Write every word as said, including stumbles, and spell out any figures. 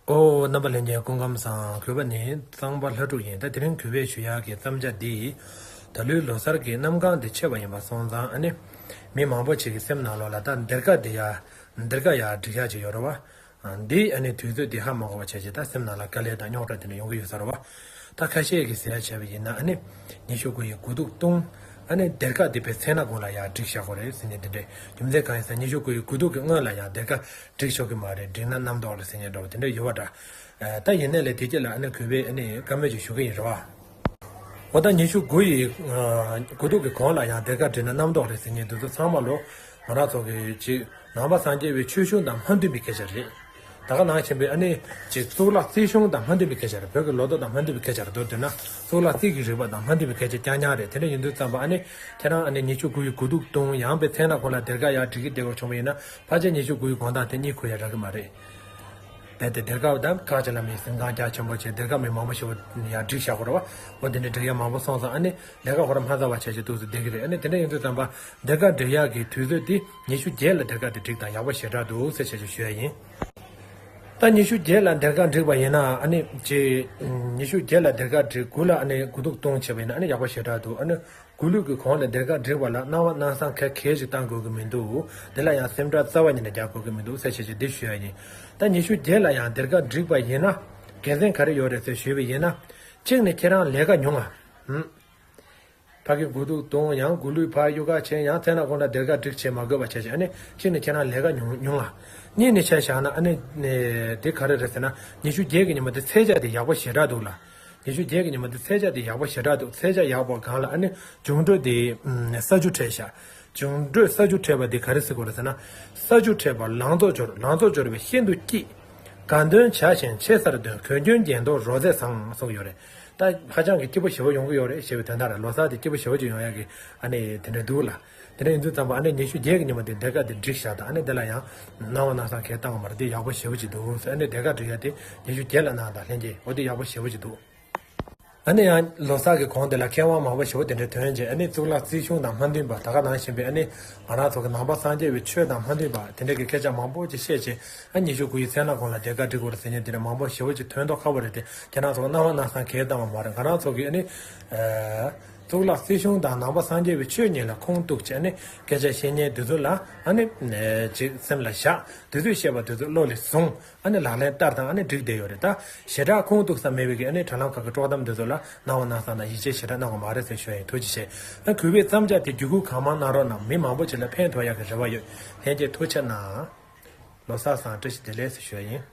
ཨོ། རྣམ་པ་ལྷན་རྒྱས་སྐུ་ཁམས་བཟང་། གུས་པ་ནི་གཙང་པ་ལྷ་ཕྲུག་ཡིན། ད་དེ་རིང་གུས་པས་ཞུ་ཡག་གི་བརྩམས་བྱ་འདི། ད་ལོའི་ལོ་གསར་གྱི་གནམ་གང་དེ་ཆེ་བ་ཡིན་པ་སོང་ཙང་ཨ་ནི། མི་མང་པོ་ཅིག་གི་སེམས་ནང་ལོགས་ལ་ད་འདིར་ཀ་འདི་ཡ། འདིར་ཀ་ཡ་སྒྲིག་ཡག་ཅིག་ཡོད་རེད་བ། འདི་ཨ་ནི་དུས་ཚོད་འདི་ཧ་མ་གོ་བ་བྱས་ཅིག་ད་སེམས་ནང་ལ་དཀའ་ལས་དང་རྙོག་དྲ་དེ་འདྲ་ཡོང་གི་ཡོད་ས་རེད་བ། ད་ཁ་ཤས་ཀྱིས་ཟེར་ཡ་བྱས་པ་ཡིན་ན་ཨ་ནི། ཉི་ཤུ་དགུ་ཡི་དགུ་ཐུག་གཏོང་། ཨ་ནི་འདིར་ཀ་འདི་པའི་ཚེ་ན་གུང་ལ་ཡང་སྒྲིག་བཞག་དགོས་རེད་ཟེར་ནས་འདི་འདྲས། རྒྱུ་མཚན་གང་ཡིན་ཟེར་ན་ཉི་ཤུ་དགུ་ཡི་དགུ་ཐུག་གི་སྔོན་ལ་ཡང་འདིར་ཀ་སྒྲིག་ཆོག་གི་མ་རེད། སྒྲིག་ན་གནམ་ཐོག་ལ་ཟེར་མཁན་འདྲ་བོ་དེ་འདྲ་ཡོད་པ་འདྲ། ད་ཡིན་ནའི་ལས་དེ་རྗེས་ལ་ཨ་ནི་གུས་པས་ཨ་ནི་བཀའ་མོལ་ཅིག་ཞུ་གི་ཡིན་རེད་བ། འོ་ད་ཉི་ཤུ་དགུ་ཡི་དགུ་ཐུག་གི་གོང་ལ་ཡང་འདིར་ཀ་སྒྲིག་ན་གནམ་ཐོག་རེད་ཟེར་མཁན་འདི་ཚོ་ཚང་མ་ལོ། ང་རང་ཚོ་གི་ཅིག་ནང་པ་སངས་རྒྱས་པའི་ཆོས་གཞུང་དང་མ་མཐུན་པའི་སྐད་ཆ་རེད། ད་ག་ནང་བཞིན་པའི་ཨ་ནི་ཅིག་གཙུག་ལག་རྩིས་གཞུང་དང་མ་མཐུན་པའི་སྐད་ཆ་རེད། བོད་ཀྱི་ལོ་ཐོ་དང་མ་མཐུན་པའི་སྐད་ཆ་རེད། མདོར་བསྡུས་ན་གཙུག་ལག་རྩིས་ཀྱི་རིག་པ་དང་མ་མཐུན་པའི་སྐད་ཆ་རྐྱང་རྐྱང་རེད། དེ་འདྲ་ཡིན་དུས་ཙམ་པ་ཨ་ནི་ཁྱེད་རང་ཨ་ནི་ཉི་ཤུ་དགུ་ཡི་དགུ་ཐུག་གཏོང་ཡང་པའི་ཚེ་ན་གུང་ལ་འདིར་ཀ་ཡར་སྒྲིག་གི་བསྡད་དགོས་བྱུང་བ་ཡིན་ན་ཕལ་ཆེར་ཉི་ཤུ་དགུ་ཡི་དགོང་དག་དེ་གཉིད་ཁུག་ཡ་རག་གི་མ་རེད། རྦད་དེ་འདིར་ཀ་བ་དང་ཁག་ཅིག་ལ་མི་གཟིམ་ཁང་རྒྱ་ཆེན་པོ་བྱས་འདིར་ཀ་མི་མང་པོ་ཞིག་ཡར་སྒྲིག་བཞག་གོ་རེད་བ། འོ་དེ་འདྲ་སྒྲིག་ཡ་མང་པོ་སོང་ཙང་ཨ་ནི་ལས་ཀ་ཧོར་མ་ཚར་བ་བྱས་བྱས་འདུག་སེ་བསྡད་ཀྱི་རེད། ཨ་ནི་དེ་འདྲ་ཡིན་དུས་ཙམ་པ་འདིར་ཀ་སྒྲིག་ཡག་གི་དུས་ཚོད་དེ་ཉི་ཤུ་བརྒྱད་ལ་འདིར་ཀ་དེ་སྒྲིག་དང་ཡག་པོ་ཞེ་དྲག་འདུག་ཟེར་བྱས་བྱས་ཞུ་ཡ་ཡིན། ད་ཉི་ཤུ་བརྒྱད་ལ་འདིར་ཀ་སྒྲིག་པ་ཡིན་ན་ཨ་ནི་ཅེ། ཉི་ཤུ་བརྒྱད་ལ་འདིར་ཀ་སྒྲིག་དགུ་ལ་ཨ་ནི་དགུ་ཐུག་གཏོང་བྱས་པ་ཡིན་ན་ཨ་ནི་ཡག་པོ་ཞེ་དྲག་འདུག་ཨ་ནི། དགུ་ལུག་གི་གོང་ལ་འདིར་ཀ་སྒྲིག་པ་ལ་སྣང་བ་སྣང་བསམ་ག་གེ་ཞིག་བཏང་དགོས་ཀྱི་མི་འདུག་འདི་ལ་ཡང་སེམས་ཁྲལ་རྩ་བ་ཉིད་ནས་རྒྱག་དགོས་ཀྱི་མི་འདུག་ཟེར་བྱས་བྱས་འདི་ཞུ་ཡ་ཡིན། ད་ཉི་ཤུ་བརྒྱད་ལ་ཡང་འདིར་ཀ་སྒྲིག་པ་ཡིན་ན་དགེ་མཚན་ག་རེ་ཡོད་རེད་ཟེར་ཞུས་པ་ཡིན་ན། གཅིག་ནི་ཁྱེད་རང་ལས་ཀ་ཉུང་ང་། ཧུམ། ཕ་གི་དགུ་ཐུག་གཏོང་ཡང་དགུ་ལུག་ཕར་གཡུག་ཁ་ཕྱིན་ཡང་ཚེ་ན་གུང་ལ་འདིར་ཀ་སྒྲིག་བྱེད་མ་དགོས་པ་བྱས་བྱས་ཨ་ནི་གཅིག་ནི་ཁྱེད་རང་ལས་ཀ་ཉུང་ཉུང་ང་། གཉིས་ནི་ཆ་བཞག་ན་ཨ་ནི་དེ་ག་རེ་རེད་ཟེར་ན་ཉི་ཤུ་བརྒྱད་ཀྱི་ཉི་མ་དེ་ཚེས་བཅད་དེ་ཡག་པོ་ཞེ་དྲག་འདུག་ལ། ཉི་ཤུ་བརྒྱད་ཀྱི་ཉི་མ་དེ་ཚེས་བཅད་དེ་ཡག་པོ་ཞེ་དྲག་འདུག་ཚེས་བཅད་ཡག་པོ་སྒང་ལ་ཨ་ནི་འབྱུང་འགྲོས་དེ་ས་ཆུ་འཕྲད་ཤག་འབྱུང་འགྲོས་ས་ཆུ་འཕྲད་པ་དེ་ག་རེ་ཟེར་དགོས་རེད་ཟེར་ན། ས་ཆུ་འཕྲད་པ་ལང་ཚོ་སྦྱོར། ལང་ཚོ་སྦྱོར་བས་ཤིན་ཏུ་སྐྱིད། དགའ་འདོན་བྱ་ཞིང་ཆེ་སར་འདོན། གོས་གྱོན་རྒྱན་དོ་རོལ་རྩེད་བཟང་གསུངས་ཡོད་རེད། ད་ཧ་ཅང་གི་སྐྱིད་པོ་ཞེ་པོ་ཡོང་གི་ཡོད་རེད་ཞེས་པའི་དོན་དག་རེད། ལོ་གསར་དེ་སྐྱིད་པོ་ཞེ་པོ་ཅིག་ཡོང་ཡག་གི་ཨ་ནི་དེ་འདྲ་འདུག་ལ། དེ་འདྲ་ཡིན་དུས་ཙམ་པ་ཨ་ནི་ཉི་ཤུ་བརྒྱད་ཀྱི་ཉི་མ་དེ་འདིར་ཀ་དེ་སྒྲིག་བཞག་དང་ཨ་ནི་དེ་ལ་ཡང་སྣང་བ་སྣང་བསམ་གང་ཡང་བཏང་བ་མ་རེད། དེ་ཡག་པོ་ཞེ་པོ་ཅིག་འདུག་ཨ་ནི་འདིར་ཀ་སྒྲིག་ཡ་དེ་ཉི་ཤུ་བརྒྱད་ལ་གནང་དང་ལྷན་རྒྱས། འོ་དེ་ཡག་པོ་ཞེ་པོ་ཅིག་འདུག་ཨ་ནི་ཡང་ལོ་གསར་གྱི་གོང་དེ་ལ་མཁས་དབང་མང་པོ་ཞེ་པོ་དེ་འདྲ་ཐོན་རྗེས་ཨ་ནི་གཙུག་ལག་རྩིས་གཞུང་དང་མ་མཐུན་པ་ད་ག་ནང་བཞིན་པའི་ཨ་ནི་ང་རང་ཚོ་གི་ནང་པ་སངས་རྒྱས་པའི་ཆོས་དང་མ་མཐུན་པ་དེ་འདྲ་གི་སྐད་ཆ་མང་པོ་ཅིག་བཤད་རྗེས་ཨ་ཉི་ཤུ་དགུ་ཡི་ཚེ་ན་གུང་ལ་འདིར་ཀ་སྒྲིག་དགོས་རེད་ཟེར་མཁན་དེ་འདྲ་མང་པོ་ཞེ་པོ་ཅིག་ཐོན་མདོག་ཁ་པོ་རེད་དེ། ཁྱེད་རང་ཚོ་གི་སྣང་བ་སྣང་བསམ་གང་ཡང་བཏང་བ་མ་རེད། ང་རང་ཚོ་གི་ཨ་ནི་གཙུག་ལག་རྩིས་གཞུང་དང་ནང་པ་སངས་རྒྱས་པའི་ཆོས་གཉིས་ལ་ཁུངས་གཏུགས་བྱས་ཨ་ནི་སྐད་ཆ་བཤད་མཁན་དེ་ཚོ་ལ་ཨ་ནི་ཅིག་སེམས་ལ་བཞག་དེ་ཚོས་བཤད་པ་དེ་ཚོ་བློ་ལ་བཟུང་། ཨ་ནི་ལག་ལེན་བསྟར་དང་ཨ་ནི་འགྲིག་བསྡད་ཡོད་རེད། ད་ཞེ་དྲག་ཁུངས་གཏུགས་ས་མེད་པའི་གི་ཨ་ནི་དྲ་ལམ་ཁག་གི་དཀྲོག་གཏམ་འདི་ཚོ་ལ་སྣང་བ་སྣང་བསམ་དང་ཡིད་ཆེས་ཞེ་དྲག་གནང་དགོས་མ་རེད་ཟེར་ཞུ་ཡ་ཡིན། ཐུགས་རྗེ་ཆེ། ཨ་གུས་པས་བརྩམས་བྱ་དེ་བརྒྱུད་སྐུལ་གང་མང་གནང་རོགས་གནང་། མི་མང་པོ་ཅིག་ལ་ཕན་ཐོགས་ཡག་གི་རེ་བ་ཡོད། ལྷན་རྒྱས་ཐུགས་རྗེ་གནང་། ལོ་གསར་བཟང་། བཀྲ་ཤིས་བདེ་ལེགས་ཟེར་ཞུ་ཡ་ཡིན།